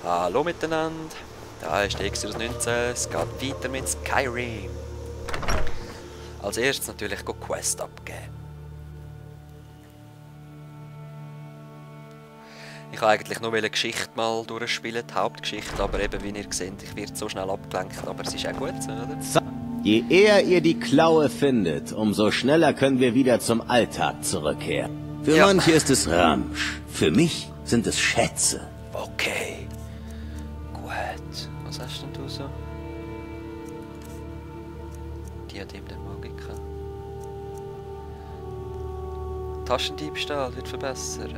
Hallo miteinander, da ist der Exodus 19, es geht weiter mit Skyrim. Als erstes natürlich Quest abgeben. Ich wollte eigentlich nur eine Geschichte mal durchspielen, die Hauptgeschichte, aber eben wie ihr seht, ich werde so schnell abgelenkt, aber es ist auch gut so, oder? Je eher ihr die Klaue findet, umso schneller können wir wieder zum Alltag zurückkehren. Für manche ist es Ramsch, für mich sind es Schätze. Okay. Gut. Was hast denn du so? Diadem der Magiker. Taschendiebstahl wird verbessert.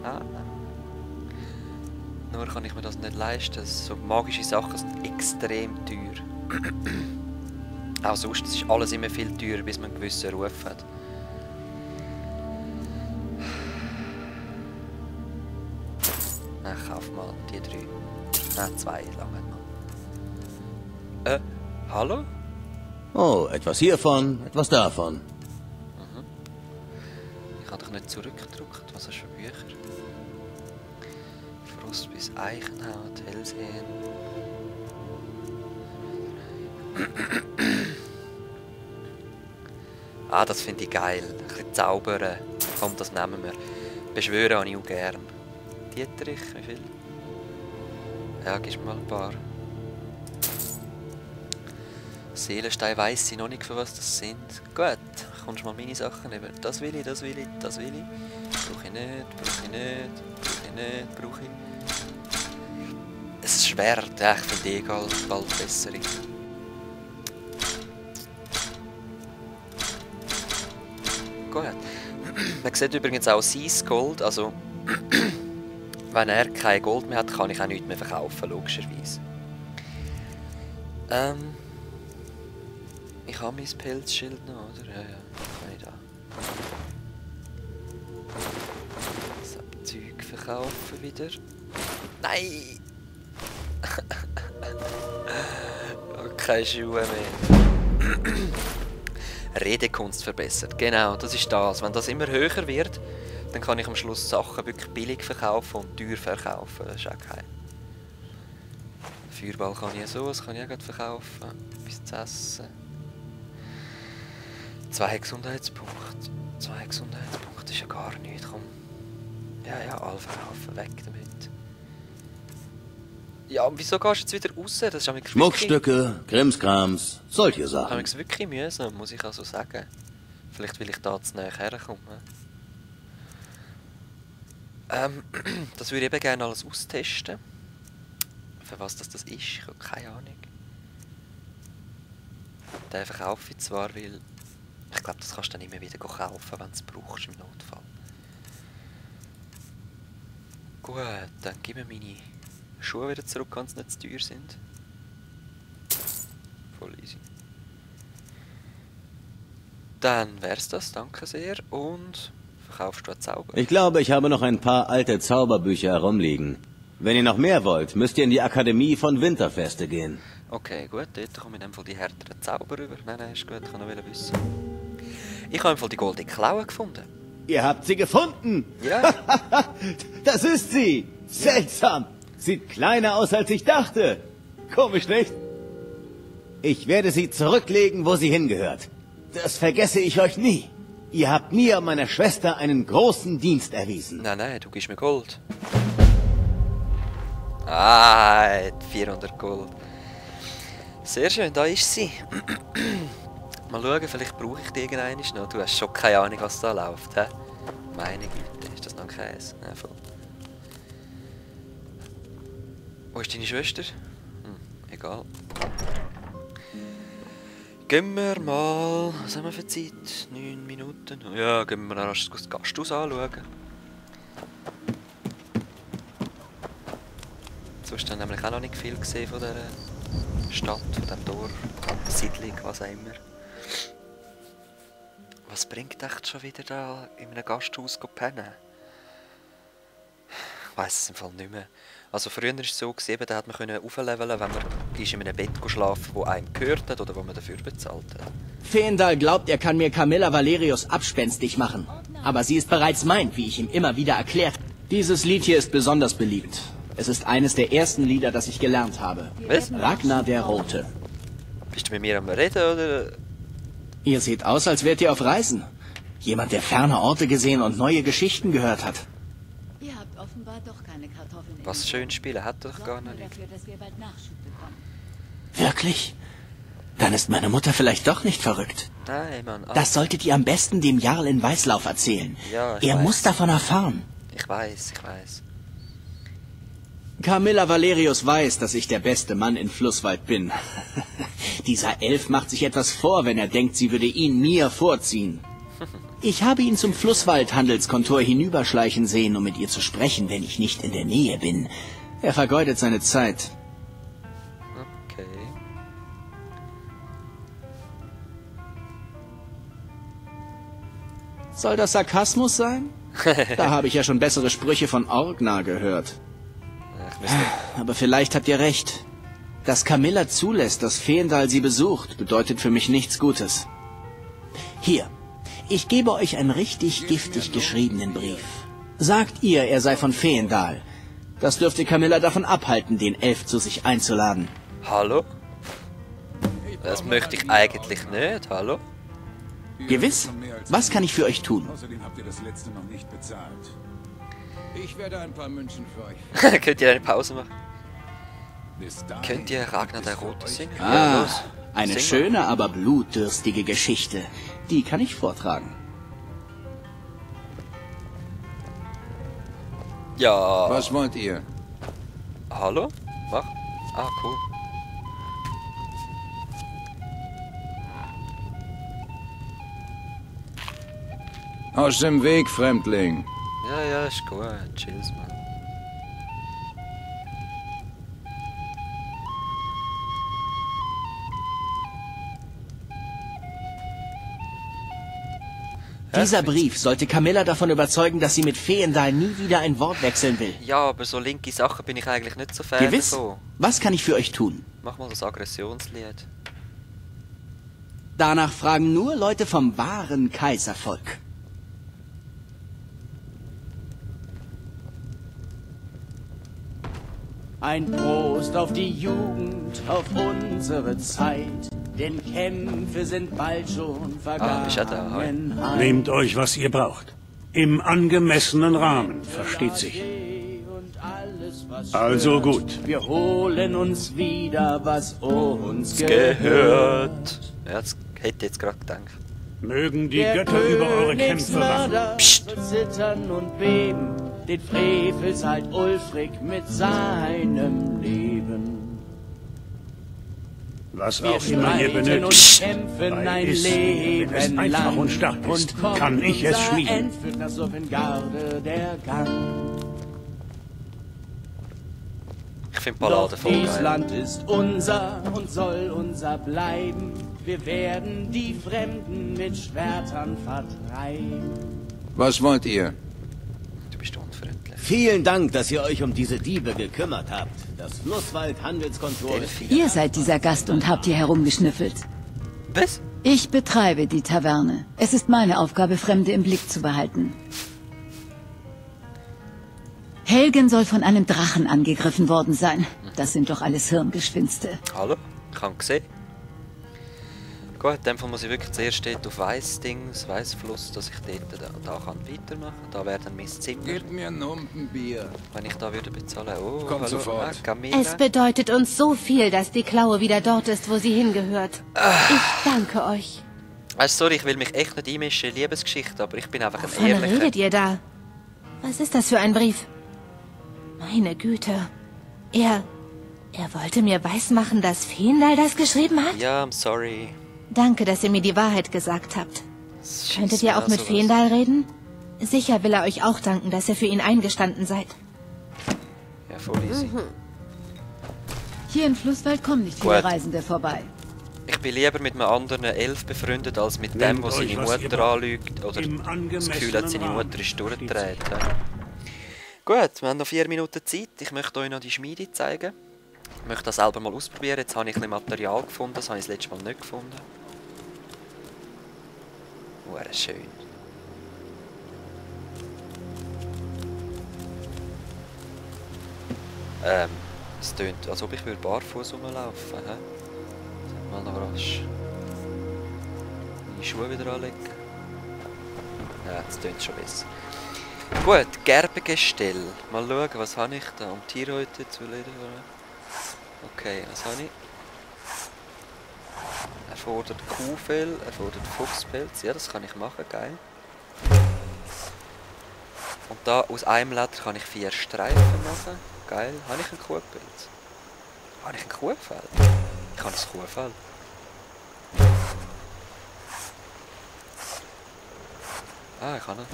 Ah. Nur kann ich mir das nicht leisten. So magische Sachen sind extrem teuer. Auch sonst ist alles immer viel teurer, bis man einen gewissen Ruf hat. Ich kauf mal die 3. Nein, 2 lange mal. Hallo? Oh, etwas hiervon, etwas davon. Mhm. Ich habe doch nicht zurückgedruckt. Was hast du für Bücher? Frost bis Eichenhaut, Hellsehen. Ah, das finde ich geil. Ein bisschen zaubern. Komm, das nehmen wir. Beschwören habe ich auch gern. Dietrich, wie viel? Ja, gib mir mal ein paar. Seelenstein weiss ich noch nicht, für was das sind. Gut, kommst mal meine Sachen über. Das will ich, das will ich, das will ich. Brauche ich nicht, brauche ich nicht, brauche ich nicht, brauche ich. Ein Schwert, ja, ich finde egal, bald bessere. Gut. Man sieht übrigens auch sein Gold, also wenn er kein Gold mehr hat, kann ich auch nichts mehr verkaufen, logischerweise. Ich habe mein Pilzschild noch, oder? Ja, kann ich da. So, Zeug verkaufen wieder. Nein! Keine Schuhe mehr. Redekunst verbessert, genau, das ist das. Wenn das immer höher wird, dann kann ich am Schluss Sachen wirklich billig verkaufen und teuer verkaufen. Das ist auch geil. Feuerball kann ich so, das kann ich auch gut verkaufen. Bis zu essen. 2 Gesundheitspunkte. 2 Gesundheitspunkte ist ja gar nichts. Komm. Ja, all verkaufen, weg damit. Ja, und wieso gehst du jetzt wieder raus? Das ist wirklich Schmuckstücke, Krimskrams, solche Sachen. Das ist wirklich mühsam, muss ich also sagen. Vielleicht will ich da zu näher herkommen. Das würde ich eben gerne alles austesten. Für was das ist, ich habe keine Ahnung. Den verkaufe ich zwar, weil ich glaube, das kannst du dann immer wieder kaufen, wenn du es brauchst im Notfall. Gut, dann gib mir meine Schuhe wieder zurück, wenn sie nicht zu teuer sind. Voll easy. Dann wär's das, danke sehr. Und verkaufst du einen Zauber? Ich glaube, ich habe noch ein paar alte Zauberbücher herumliegen. Wenn ihr noch mehr wollt, müsst ihr in die Akademie von Winterfeste gehen. Okay, gut, dort komme ich in dem Fall die härteren Zauber rüber. Nein, ist gut, ich kann noch wissen. Ich habe im Fall die goldene Klaue gefunden. Ihr habt sie gefunden! Ja. Das ist sie! Seltsam! Sieht kleiner aus, als ich dachte. Komisch, nicht? Ich werde sie zurücklegen, wo sie hingehört. Das vergesse ich euch nie. Ihr habt mir und meiner Schwester einen großen Dienst erwiesen. Nein, du gibst mir Gold. Ah, 400 Gold. Sehr schön, da ist sie. Mal schauen, vielleicht brauche ich die irgendwann noch. Du hast schon keine Ahnung, was da läuft, hä? Meine Güte, ist das noch ein Käse? Ja, voll. Wo ist deine Schwester? Egal. Gehen wir mal... Was haben wir für Zeit? 9 Minuten? Ja, gehen wir mal das Gasthaus anschauen. Sonst haben wir nämlich auch noch nicht viel gesehen von dieser Stadt, von diesem Dorf, Siedlung, was auch immer. Was bringt echt schon wieder da in einem Gasthaus zu pennen? Ich weiss es im Fall nicht mehr. Also früher war es so, da hat man aufleveln, wenn man in einem Bett schlafen wo einem gehört hat oder wo man dafür bezahlt hat. Fendal glaubt, er kann mir Camilla Valerius abspenstig machen. Aber sie ist bereits mein, wie ich ihm immer wieder erklärt. Dieses Lied hier ist besonders beliebt. Es ist eines der ersten Lieder, das ich gelernt habe. Was? Ragnar der Rote. Bist du mit mir am Reden, oder? Ihr seht aus, als wärt ihr auf Reisen. Jemand, der ferne Orte gesehen und neue Geschichten gehört hat. Ihr habt offenbar doch keine Kartoffeln. Was schön spielen hat doch gar Sorgt nur nicht. dafür, dass wir bald Nachschub bekommen. Wirklich? Dann ist meine Mutter vielleicht doch nicht verrückt. Nein, Mann. Das solltet ihr am besten dem Jarl in Weißlauf erzählen. Ja, ich Er weiß. muss davon erfahren. Ich weiß. Camilla Valerius weiß, dass ich der beste Mann in Flusswald bin. Dieser Elf macht sich etwas vor, wenn er denkt, sie würde ihn mir vorziehen. Ich habe ihn zum Flusswald-Handelskontor hinüberschleichen sehen, um mit ihr zu sprechen, wenn ich nicht in der Nähe bin. Er vergeudet seine Zeit. Okay. Soll das Sarkasmus sein? Da habe ich ja schon bessere Sprüche von Orgnar gehört. Ich müsste... Aber vielleicht habt ihr recht. Dass Camilla zulässt, dass Feendal sie besucht, bedeutet für mich nichts Gutes. Hier, ich gebe euch einen richtig giftig geschriebenen Brief. Sagt ihr, er sei von Feendal. Das dürfte Camilla davon abhalten, den Elf zu sich einzuladen. Hallo? Das möchte ich eigentlich nicht. Hallo? Gewiss? Was kann ich für euch tun? Außerdem habt ihr das letzte noch nicht bezahlt. Ich werde ein paar Münzen für euch. Könnt ihr eine Pause machen? Bis dahin Könnt ihr Ragnar der Rote singen? Ah, los. eine Sing schöne, aber blutdürstige Geschichte. Die kann ich vortragen. mal. Ja. Was wollt ihr? Hallo? Mach. Ah, cool. Aus dem Weg, Fremdling. Ja, ist gut. Chills, man. Dieser Brief sollte Camilla davon überzeugen, dass sie mit Feendal nie wieder ein Wort wechseln will. Ja, aber so linke Sachen bin ich eigentlich nicht so Fan Gewiss? davon. Was kann ich für euch tun? Mach mal das Aggressionslied. Danach fragen nur Leute vom wahren Kaiservolk. Ein Prost auf die Jugend, auf unsere Zeit, denn Kämpfe sind bald schon ist ja da, hi. Vergangenheit. Nehmt euch, was ihr braucht. Im angemessenen Rahmen, versteht sich. Also gut. Wir holen uns wieder, was uns Gehört. Ja, das hätte ich jetzt gerade gedacht. Mögen die Götter über eure Kämpfe wachen. Psst. Zittern und beben, den Frevel zahlt Ulfric mit seinem Leben. Was Wir auch immer ihr streiten und benötigt. kämpfen Weil ein es, Leben wenn es einfach lang. und stark ist, Und kommt kann ich es unser schmieden. End, führt nach Sovngarde der Gang. Ich finde Balladen Doch voll dies geil. Land ist unser und soll unser bleiben. Wir werden die Fremden mit Schwertern vertreiben. Was wollt ihr? Du bist unfreundlich. Vielen Dank, dass ihr euch um diese Diebe gekümmert habt. Das Flusswald-Handelskontor ist wieder... Ihr seid dieser Gast und habt hier herumgeschnüffelt. Was? Ich betreibe die Taverne. Es ist meine Aufgabe, Fremde im Blick zu behalten. Helgen soll von einem Drachen angegriffen worden sein. Das sind doch alles Hirngespinste. Hallo? Ich habe gesehen. Gut, in dem Fall muss ich wirklich zuerst dort auf Weißfluss, dass ich dort da kann weitermachen kann. Da wäre dann mein Zimmer, Gebt mir ein Humpenbier. wenn ich da würde bezahlen. Oh, Kommt hallo. sofort. Ah, Camilla. Es bedeutet uns so viel, dass die Klaue wieder dort ist, wo sie hingehört. Ich danke euch. Sorry, ich will mich echt nicht einmischen in Liebesgeschichte, aber ich bin einfach ein Wovon Ehrlicher. redet ihr da? Was ist das für ein Brief? Meine Güte. Er wollte mir weismachen, dass Feendal das geschrieben hat? Ja, I'm sorry. Danke, dass ihr mir die Wahrheit gesagt habt. Das Könntet schießt ihr mir auch mit sowas. Feendal reden? Sicher will er euch auch danken, dass ihr für ihn eingestanden seid. Ja, voll easy. Hier im Flusswald kommen nicht viele Gut. Reisende vorbei. Ich bin lieber mit einem anderen Elf befreundet, als mit dem, Nehmt der seine euch, was ihr Mutter braucht. anlügt oder Im das angemessenen Gefühl hat, seine Rahmen. Mutter ist durchgedreht. Ja. Gut, wir haben noch 4 Minuten Zeit. Ich möchte euch noch die Schmiede zeigen. Ich möchte das selber mal ausprobieren. Jetzt habe ich ein bisschen Material gefunden, das habe ich das letzte Mal nicht gefunden. Schön. Es tönt, als ob ich barfuß rumlaufen. Mal noch rasch meine Schuhe wieder anlegen. Ja, das tönt schon besser. Gut, Gerbegestell. Mal schauen, was habe ich da? Um Tierhäute zu leder. Okay, was habe ich? Erfordert Kuhfell, erfordert Fuchspelz. Ja, das kann ich machen, geil. Und da aus einem Leder kann ich 4 Streifen machen. Geil. Habe ich einen Kuhpelz? Habe ich einen Kuhfell? Ich habe ein Kuhfell. Ah, ich habe ihn.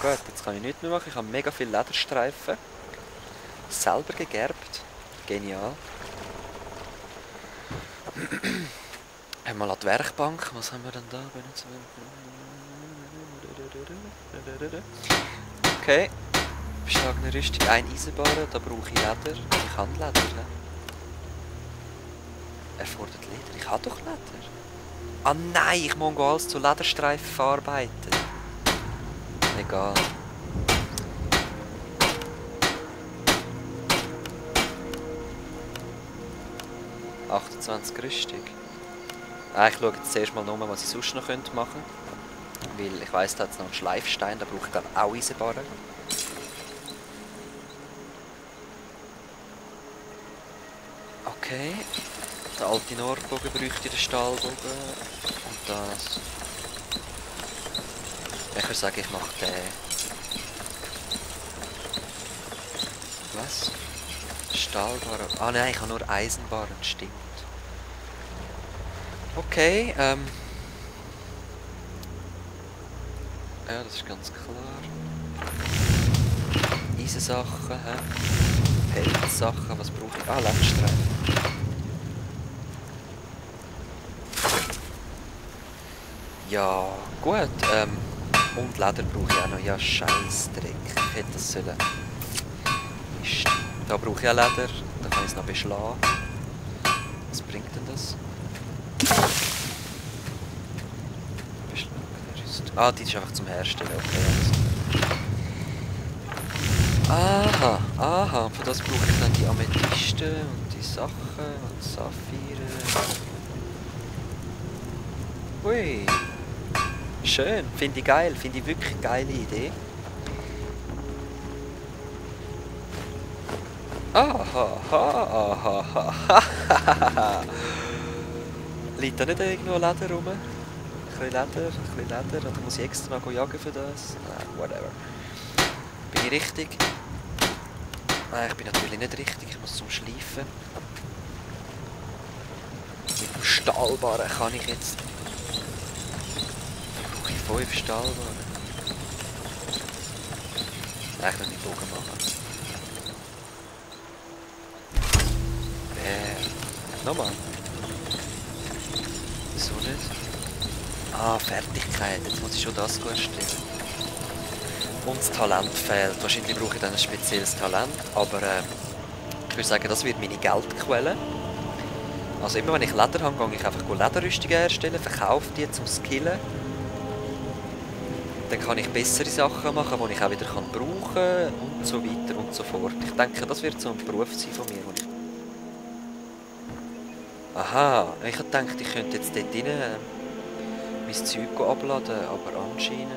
Gut, jetzt kann ich nichts mehr machen. Ich habe mega viele Lederstreifen. Selber gegerbt. Genial. Einmal an die Werkbank. Was haben wir denn da? Okay. Beschlagene Rüstung, ein Eisenbahn. Da brauche ich Leder. Ich habe Leder. Ne? Erfordert Leder. Ich habe doch Leder. Ah nein, ich muss alles zu Lederstreifen verarbeiten. Egal. Rüstung. Ah, ich schaue jetzt zuerst mal noch, was ich sonst noch machen könnte. Weil ich weiss, da hat es noch einen Schleifstein, da brauche ich dann auch Eisenbarren. Okay. Der alte Nordbogen bräuchte den Stahlbogen. Und das. Ich würde sagen, ich mache den. Was? Stahlbarren. Ah nein, ich habe nur Eisenbarren, stimmt. Okay, ja, das ist ganz klar. Eisensachen, Pelzsachen, was brauche ich? Ah, Lederstreifen. Ja, gut, und Leder brauche ich auch noch. Ja, Scheissdreck. Ich hätte das sollen. Mist. Da brauche ich auch Leder, da kann ich es noch beschlagen. Was bringt denn das? Ah, die ist einfach zum Herstellen, okay. Aha, aha, für das brauche ich dann die Amethysten und die Sachen und Saphire. Ui, schön, finde ich geil, finde ich wirklich eine geile Idee. Aha, aha, aha, aha. Liegt da nicht irgendwo Leder rum? Ein bisschen Leder, oder muss ich extra noch jagen für das? Nein, whatever. Bin ich richtig? Nein, ich bin natürlich nicht richtig, ich muss zum Schleifen. Mit dem Stahlbarren kann ich jetzt... Brauche ich 5 Stahlbarren? Nein, ich will nicht Bogen machen. Nochmal. Wieso nicht? Ah, Fertigkeit. Jetzt muss ich schon das gut erstellen. Und das Talent fehlt. Wahrscheinlich brauche ich dann ein spezielles Talent. Aber ich würde sagen, das wird meine Geldquelle. Also immer wenn ich Leder habe, gehe ich einfach Lederrüstungen herstellen, verkaufe die zum Skillen. Dann kann ich bessere Sachen machen, die ich auch wieder brauchen kann und so weiter und so fort. Ich denke, das wird so ein Beruf sein von mir. Aha, ich habe gedacht, ich könnte jetzt dort rein mein Zeug abladen, aber anscheinend...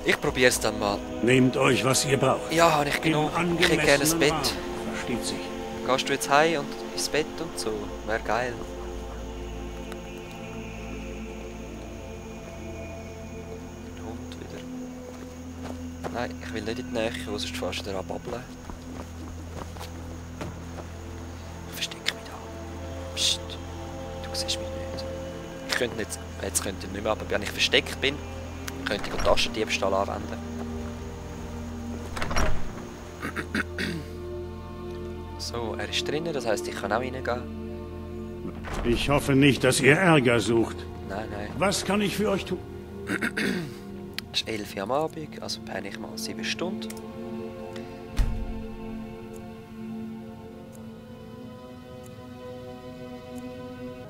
Ich probiere es dann mal. Nehmt euch, was ihr braucht. Ja, habe ich genug. Ich hätte gerne ein Bett. Versteht sich. Gehst du jetzt heim und ins Bett und so? Wäre geil. Hund wieder. Nein, ich will nicht in die Nähe, sonst fährst du wieder abbabbeln. Ich verstecke mich da. Psst, du siehst mich nicht. Ich könnte nicht, jetzt könnte ich nicht mehr, aber wenn ich versteckt bin, könnte ich Taschendiebstahl anwenden. So, er ist drinnen, das heisst, ich kann auch reingehen. Ich hoffe nicht, dass ihr Ärger sucht. Nein, nein. Was kann ich für euch tun? Es ist 11 Uhr am Abend, also penne ich mal 7 Stunden.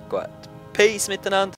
Gut. Peace miteinander.